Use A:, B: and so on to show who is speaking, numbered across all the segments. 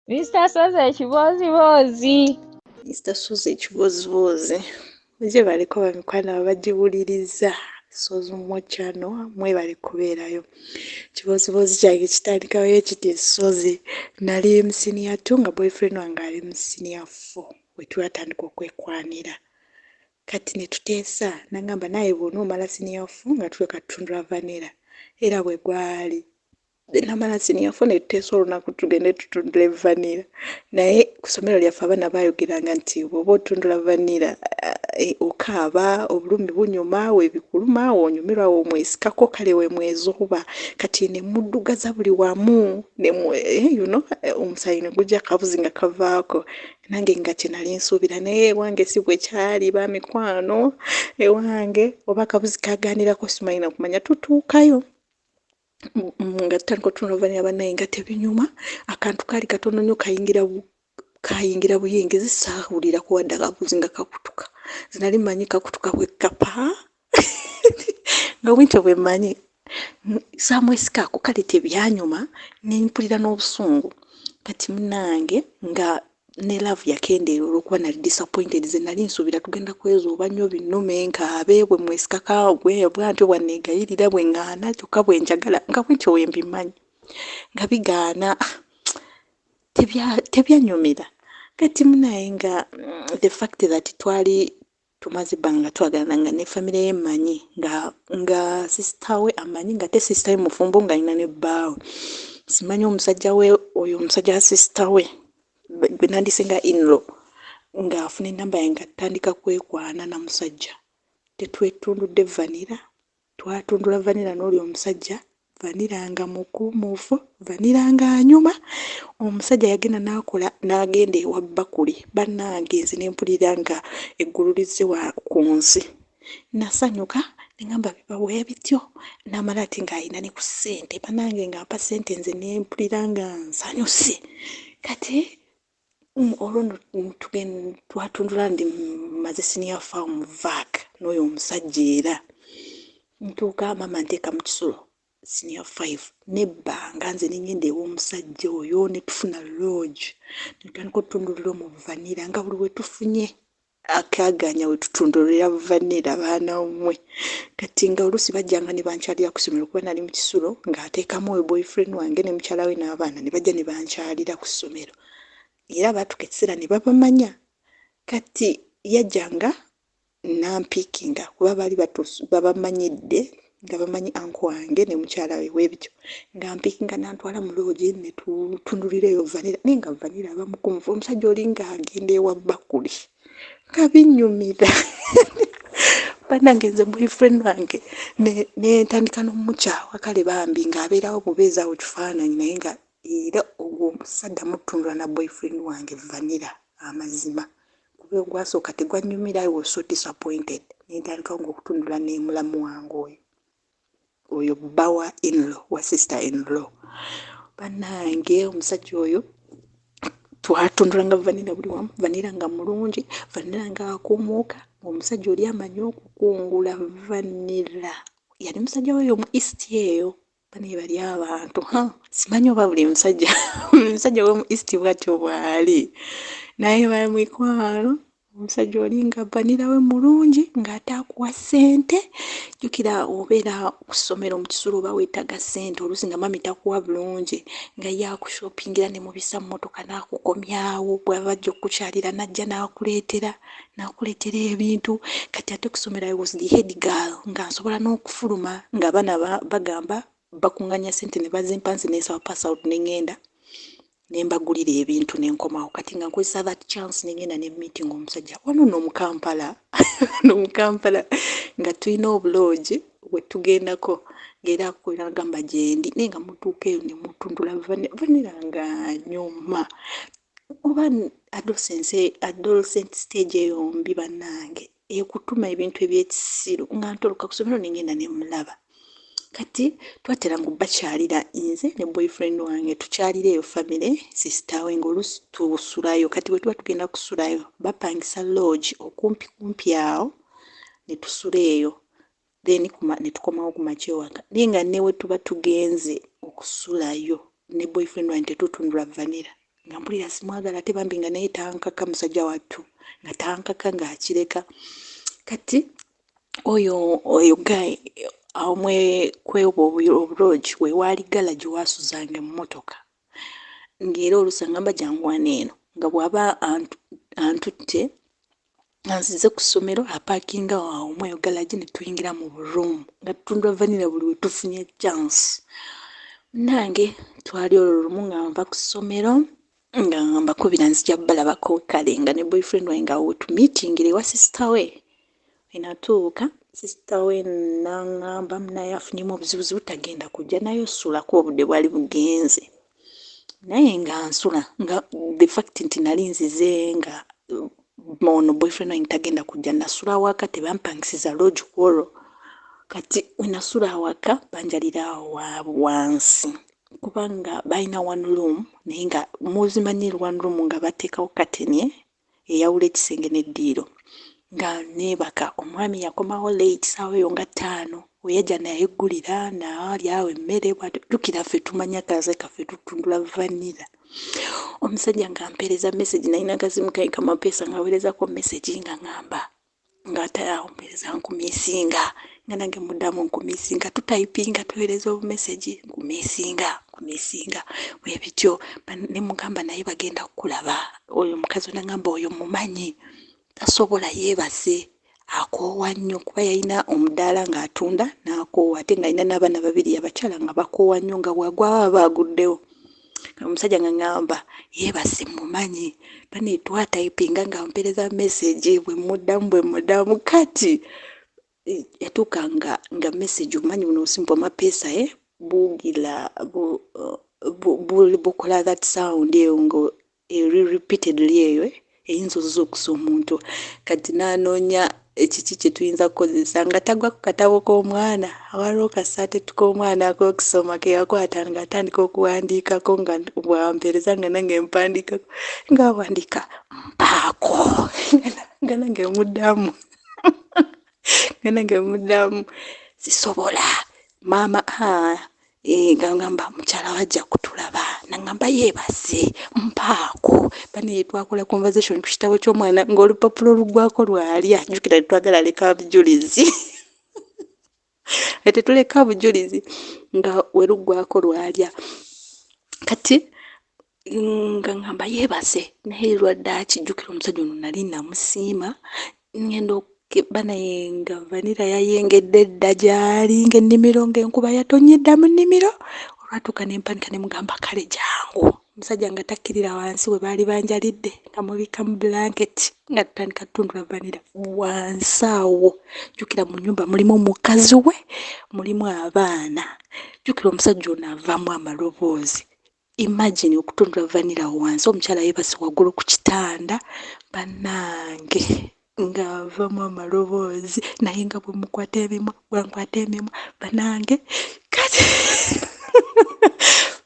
A: Mr. Sozi ekibooziboozi.
B: Mr. Sozi ekibooziboozi. Mugyebaleko bamikwano abagiwuliriza Sozi Mo channel, mwebale kubeerayo. Kibooziboozi kyange kitandikawo ekiti Sozi. Nali mu senior 2 nga boyfriend wange ali mu senior 4 we twatandika okwekwanira. Kati ne tuteesa nangamba naye bw'onoomala senior 4 nga tuleka tutundula vanilla, era bwe gwali. Namala senior 4 ne tuteesa olunaku tugende tutundule vanilla, naye ku ssomero lyaffe abaana baayogeranga nti bw'oba otundula vanilla okaaba, obulumi bunyuma, weebikuluma, w'onyumirwa, w'omwesikako, kale weemwezooba. Kati ne muddugaza buli wamu omusaayi ne gujja, akabuzi nga kavaako. Nange nga kye nali nsuubira, naye ewange si bwe kyali, bamikwano. Ewange oba akabuzi kagaanirako simanyi na kumanya. Tutuukayo nga tutandika otundula vanilla, bannaye nga tebinyuma. Akantu kaali katono nnyo, kayingira buyingizi, saawulirako wadde akabuzi nga kakutuka. Nze nali mmanyi kakutuka bwe kapa nga bwentyo bwe mmanyi. Saamwesikaako, kale tebyanyuma, ne mpulira n'obusungu. Kati munnange nga ne love yakendeera olw'okuba nali disappointed. Nze nali nsuubira tugenda kwezooba nnyo, binnume, nkaabe bwe mwesikako bwantyo bwanneegayirira, bwe ŋŋaana, kyokka bwe njagala nga bwentyo bwe mbimanyi nga bigaana, tebyannyumira. Kati munaye nga the fact that twali tumaze ebbanga nga twagalana, nga ne famire ye mmanyi, nga sister we amanyi, nga ate sister we mufumbo ng'alina ne bbaawe. Simanyi omusajja we oyo, omusajja wa sister we gwe nandise nga in-law, ng'afuna ennamba yange nga tutandika kwekwana na musajja. Tetwetundudde vanilla, twatundula vanilla n'oli omusajja. Vanilla nga mukuumuufu, vanilla ng'anyuma. Omusajja yagenda n'akola n'agenda ewa Bakuli. Bannange, nze ne mpulira nga eggulu lizze ku nsi. Nasanyuka ne ŋŋamba biba bwe bityo. N'amala ate ng'ayina ne ku ssente, bannange ng'ampa ssente, nze ne mpulira nga nsanyuse. Kati olwo nno twatundula, ndi mmaze senior four mu vac n'oyo omusajja, era ntuuka maama anteeka mu kisulo senior 5, nebbanga nze ne ŋŋenda ew'omusajja oyo ne tufuna lodge, ne tutandika otutundulira omwo vanilla, nga buli we tufunye akaaganya we tutundulira vanilla, baana mmwe. Kati nga oluusi bajjanga ne bankyalira ku ssomero, kuba nali mu kisulo, ng'ateekamu oyo boyfriend wange ne mukyala we n'abaana, ne bajja ne bankyalira ku ssomero, era baatuuka ekiseera ne babamanya. Kati yajjanga n'ampiikinga kuba baali babamanyidde, nga bamanyi uncle wange ne mukyala we bwe bityo, ng'ampiikinga n'antwala mu lodge ne tutundulira eyo vanilla, naye nga vanilla aba mukuumuufu. Omusajja oli ng'agenda ewa Bakuli nga binnyumira. Bannange, nze boyfriend wange ne ntandika n'omukyawa. Kale bambi ng'abeerawo bubeezi awo kifaananyi, naye nga era ogwo saddamu ttundula na boyfriend wange vanilla, amazima, kuba ogwasooka tegwannyumira. I was so disappointed. Ne ntandikawo ng'okutundula ne mulamu wange oyo bba wa in-law, wa sister in-law. Bannange, omusajja oyo twatundulanga vanilla buli wamu, vanilla nga mulungi, vanilla ng'akuumuuka. Omusajja oli amanyi okukungula vanilla, yali musajja weeyo mu East eyo. Banaye bali abantu, simanyi oba buli musajja w'omu East bw'atyo bw'ali, naye bamikwano, omusajja oli nga vanilla we mulungi, ng'ate akuwa ssente. Jjukira obeera ku ssomero mu kisulo, oba weetaaga ssente, oluusi nga mummy takuwa bulungi, nga ye akushoppingira ne mubisa mu mmotoka n'akukomyawo. Bw'aba ajja okkukyalira n'ajja n'akuleetera ebintu. Kati ate ku ssomero I was the head girl, nga nsobola n'okufuluma ng'abaana bagamba bakuŋŋaanya ssente ne bazimpa, nze ne nsaba pass out ne ŋŋenda ne mbagulira ebintu ne nkomawo. Kati nga nkozesa that chance ne ŋŋenda ne meetinga omusajja wano nno mu Kampala, no mu Kampala nga tulina obulodge bwe tugendako, ng'era akubira agamba gyendi, naye nga mutuuka eyo ne mutundula vanilla ng'anyuma. Oba adolescent stage eyo mbi, bannange, ekutuma ebintu eby'ekisiru. Nga ntoloka ku ssomero ne ŋŋenda ne mulaba. Kati twateranga obbakyalira, nze ne boyfriend wange, tukyalira eyo family sister we, ng'oluusi tusulayo. Kati bwe tuba tugenda kusulayo, bapangisa lodge okumpi kumpi awo ne tusula eyo, then ne tukomawo ku makya ewaka. Naye nga ne we tuba tugenze okusulayo ne boyfriend wange tetutundula vanilla. Nga mpulira simwagala, ate bambi nga naye tankaka, musajja wattu nga tankaka, ng'akireka. Kati oyo guy awo kwebwo obulodge we waali garage wasuzanga emmotoka, ng'era oluusi angamba jangu wano eno, nga bw'aba antutte anzize ku ssomero apaakinga awo mweyo garage ne tuyingira mu buroom nga tutundula vanilla buli we tufunye chance. Nange twali olwo lumu nga nva ku ssomero nga mbakubira nzija balabako, kale nga ne boyfriend wange nga wetumeetingira ewa sister we. Enatuuka sister we naŋŋamba naye afunyemu obuzibuzibu, tagenda kujja, naye osulako, obudde bwali bugenze. Naye nga nsula nga the fact nti nali nzize nga ono boyfriend wange tagenda kujja, nasula waka, tebampangisiza lodge kwolwo. Kati wenasula awaka banjalira awo wansi kubanga balina one room, naye nga muzimanyi one room nga bateekawo curtain eyawula ekisenge n'eddiiro. Nga neebaka, omwami yakomawo late, saawa eyo nga 5. Weyajja nayeggulira naalya awo emmere bw'atyo. Jjukira ffe tumanya kaze kaffe tutundula vanilla. Omusajja nga mpeereza message, nalina akasimu kange kamapeesa, ng'aweerezako message nga ŋŋamba ng'ate ampeereza nkumissinga, nga nange muddamu nkumissinga, tutayipinga, tuweereza obumessage, nkumissinga, nkumissinga bwe bityo. Ne mugamba naye bagenda kukulaba. Oyo omukazi n'aŋŋamba oyo mumanyi, tasobola, yeebase, akoowa nnyo, kuba yalina omudaala ng'atunda n'akoowa, ate ng'alina n'abaana babiri abakyala nga bakoowa nnyo, nga bw'agwawo aba aguddewo. Omusajja nga ŋŋamba yeebase mumanyi. Bane twatayipinga nga mpeereza message, bwe muddamu bwe muddamu. Kati yatuuka nga message, obumanyi buno obusimu bw'amapeesa bugira bukola that sound eyo nga eri repeatedly, eyo eyinza ozuukusa omuntu. Kati n'anoonya ekiki kye tuyinza kukozesa nga tagwa ku katabo k'omwana, waliwo kasaati k'omwana ak'okusoma ke yakwata ng'atandika okuwandiikako, nga bw'ampeereza nga nange mpandiikako, ng'awandiika mpaako, nga nange muddamu, nga nange muddamu sisobola maama. Nga ngamba mukyala we ajja kutulaba, naŋŋamba yeebase mpaako. Bane twakola conversation ku kitabo ky'omwana ng'olupapula oluggwako lwalya. Jjukira tetwagala leka bujulizi, tetuleka bujulizi, nga we luggwako lwalya. Kati nga ŋŋamba yeebase, naye lwaddaaki jjukira omusajja ono nali namusiima, ŋŋenda banaye nga vanilla yayengedde dda gy'ali, ng'ennimiro ng'enkuba yatonye dda mu nnimiro. Olwatuuka ne mpanika ne mugamba kale jangu. Omusajja nga takkirira wansi we baali banjalidde, nga mubikka mu blanket, nga tutandika tutundula vanilla wansi awo. Jjukira mu nnyumba mulimu mukazi we, mulimu abaana. Jjukira omusajja ono avaamu amaloboozi. Imagine okutundula vanilla wansi, omukyala yeebase waggulu ku kitanda, bannange ng'avamu amaloboozi, naye nga bwe mukwata emimwa, bwankwata emimwa, bannange. Kati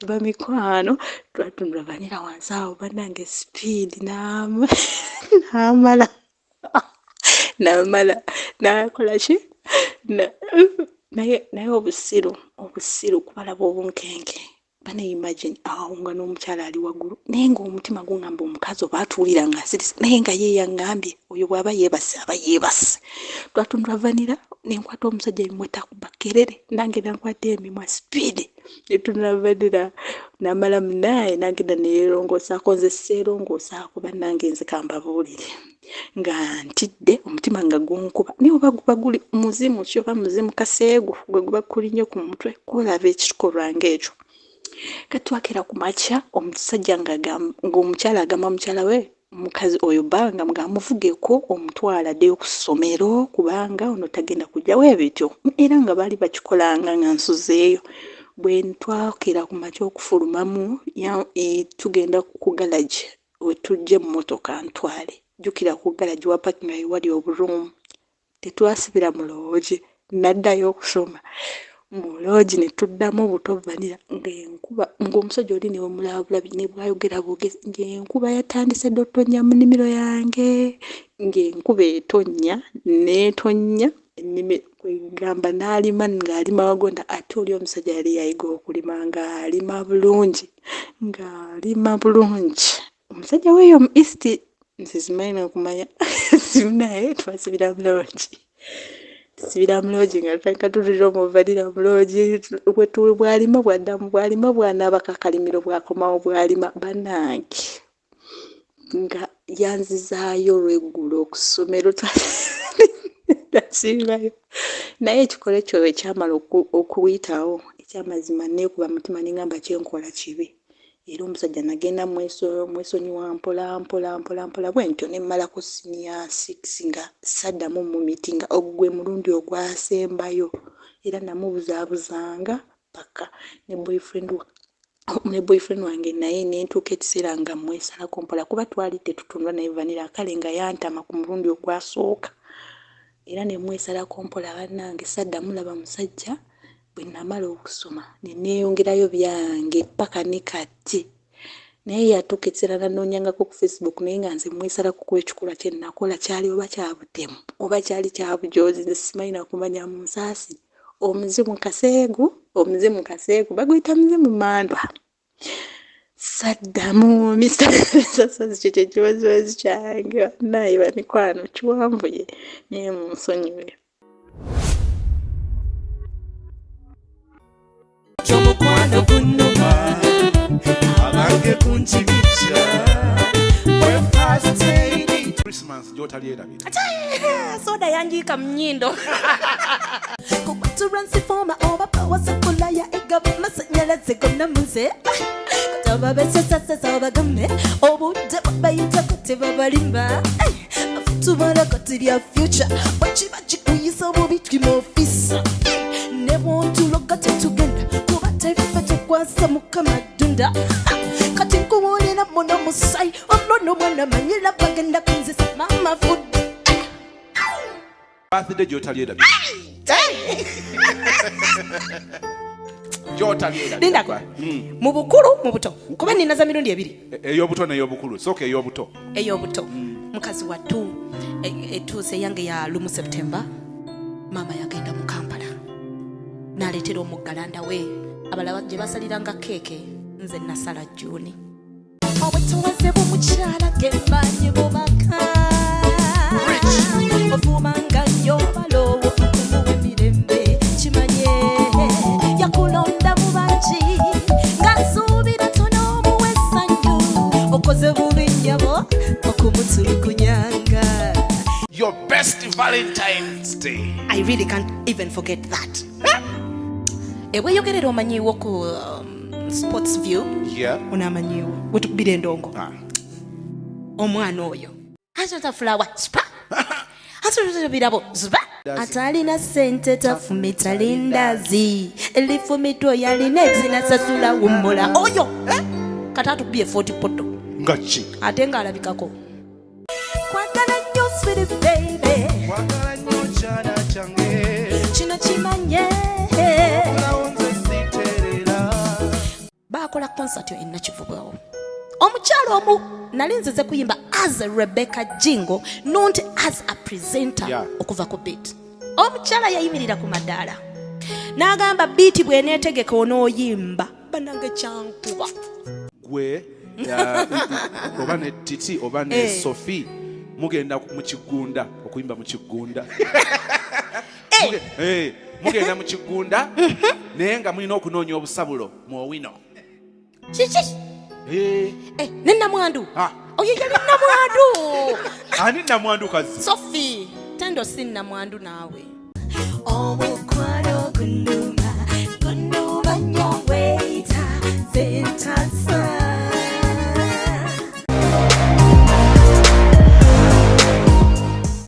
B: bamikwano twatundula vanilla wansi awo, bannange, speed n'amala n'amala n'akola ki, naye obusiru kubalaba obunkenke. Bane imagine awo nga n'omukyala ali waggulu, naye ng'omutima guŋŋamba omukazi oba atuwulira nga asirise, naye nga ye yaŋŋambye oyo bw'aba yeebase aba yeebase. Twatundula vanilla, ne nkwata omusajja emimwa takuba kerere, nange nankwata emimwa speed, ne tutundula vanilla n'amala munaaye n'agenda ne yeerongoosaako. Nze seerongoosaako bannange, nze kambabuulire nga ntidde, omutima nga gunkuba, naye oba guba guli muzimu ki oba muzimu kaseegu gwe guba kulinnye ku mutwe kwolaba ekikolwa ng'ekyo. Kati twakeera ku makya, omusajja ng'omukyala agamba mukyala we, mukazi oyo bbanga ng'amuvugeko omutwalo addeyo ku ssomero kubanga ono tagenda kujja weebityo, era nga baali bakikolanga nga nsuzeeyo. Bwe twakeera ku makya okufulumamu tugenda ku garage we tuggya emmotoka ntwale. Jjukira ku garage wa parkinga we wali oburoom, tetwasibira mu lodge, naddayo okusoma mu lodge ne tuddamu buto vanilla ng'enkuba, ng'omusajja oli ne bwemulaba bulabi ne bw'ayogera bwogezi, ng'enkuba yatandise dda otonnya mu nnimiro yange, ng'enkuba etonnya n'etonnya. ennimi kwegamba n'alima ng'alima wagonda ate oli omusajja yali yayiga okulima ng'alima bulungi ng'alima bulungi omusajja weeyo mu east nze simanyi nakumanya naye twasibira muloogi tusibira muloogi nga tutandika tutulira omuvalira muloogi bwalima bwaddamu bwalima bwanaaba kakalimiro bwakomawo bwalima bannange nga yanzizaayo olweggulo ku ssomero twasiibayo naye ekikolo ekyo ekyamala okuyitawo ekyamazima neekuba mutima nengamba kyenkola kibi era omusajja nagenda mwesonyiwa mpola mpola mpola mpola bwentyo ne mmalako siniya six nga saddamu mumitinga ogwo gwe mulundi ogwasembayo era namubuzaabuzanga paka ne boyfriend ne boyfriend wange naye nentuuka ekiseera nga mwesalako mpola kuba twali tetutundwa naye vanira kale nga yantama ku mulundi ogwasooka era ne mwesalako mpola bannange saddamu laba musajja bwe namala okusoma ne neeyongerayo byange paka ne kati naye yatuuka ekiseera nanoonyangako ku facebook naye nga nze mwesalako kuba ekikolwa kye nakola kyali oba kya butemu oba kyali kya bujoozi nze simanyi nakumanya munsaasi omuzimu kaseegu omuzimu kaseegu baguyita muzimu mandwa saddamu misasazi kyo kyekibazibazi kyange naye bamikwano kiwanvuye naye munsonyiwe
C: Kyomukwano gunnuma abange kunkibikya
D: Christmas gy'otalyerabira.
E: Soda yanjiika mu nnyindo.
F: Kuba transformer oba power supply egaba amasannyalaze gonna mu nze kataba besesasesa bagambe obudde babayitako tebabalimba tubala kati lya future bwekiba kikuyisa bubi twima ofisa ne bwontuloga tetugenda kuba teffe tukwasa mukama ddunda kati nkuwulira muno musayi ono nomwana manyira bagenda kunzisa mama fudde
D: Birthday gy'otalyerabira. Gy'otalyerabira.
E: Lindako. Mu bukulu mu buto kuba nina za mirundi ebiri.
D: Ey'obuto n'ey'obukulu. Sooka ey'obuto.
E: Ey'obuto. Mukazi wattu etuuse yange ya lumu September maama yagenda mu Kampala n'aleetera omuggalanda we abalala gye basaliranga keeke nze nasala Juni.
F: Obwetowaze bw'omukyala gemaanyi mu maka ofumanga nnyo baloowo okumuwa emirembe kimanye yakulonda mu bangi ng'asuubira tonoomuwa essanyu okoze bubi nnyabo okumutulugunyanga.
D: Your best Valentine's Day.
E: I really can't even forget that. Eweyogerera omanyiiwo ku Sports View. Onaamanyiiwo wetukubira endongo. Omwana oyo asota fulawa spa asota birabo ziba
F: atalina ssente tafumita lindazi elifumitwa oyo alina ezinasasula wummula
E: oyo kati atukubye 40 poto
D: nga ki
E: ate ng'alabikako.
F: Kwagala nnyo sweet baby.
C: Kwagala nnyo kyana kyange.
F: Kino kimanye.
C: Obulawo nze siterera.
E: Baakola concert e Nakivubo. Omukyala omu nali nzize kuyimba as Rebecca Jingo not as a presenter okuva ku beat. Omukyala yayimirira ku madaala n'agamba beat bw'eneetegeka onooyimba bannange kyankuba.
D: Gwe oba ne Titi oba ne Sophie mugenda mu Kigunda okuyimba mu Kigunda. Mugenda mu Kigunda naye nga mulina okunoonya obusabulo mu Owino.
E: Kiki? Ne Namwandu. Oyo yali Namwandu.
D: Ani Namwandu kazi?
E: Sophie, Tendo si Namwandu naawe.
F: Omukwano